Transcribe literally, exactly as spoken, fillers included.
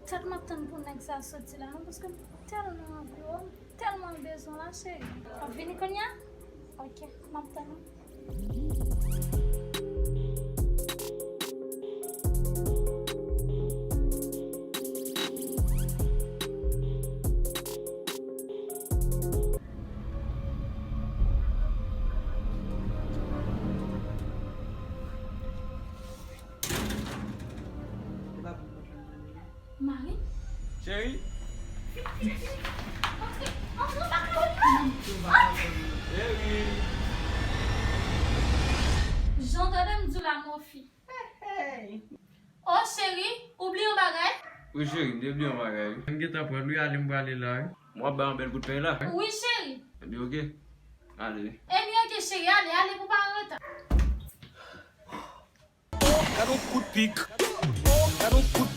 Sa t m ap tann pou nèg sa soti la non, paske m tèlman anvi w, m tèlman bezwen w la, cheri. W ap vini kounye a? Ok, m ap tann ou. Mari? Cheri? Antre, antre, antre, antre. Cheri? Jan tande m di w la, mon fi. Hey, hey. Oh, cheri, ou bliye yon bagay? Wi, cheri, m te bliye yon bagay, wi. M gentan pran l, wi, ale m prale la, wi. M ap bay yon bèl kout peny la. Wi, cheri. Ebyen, ok. Ale. Ebyen, ok, cheri, ale, ale pou pa an reta. Gad yon kout pik. Gad yon kout pik.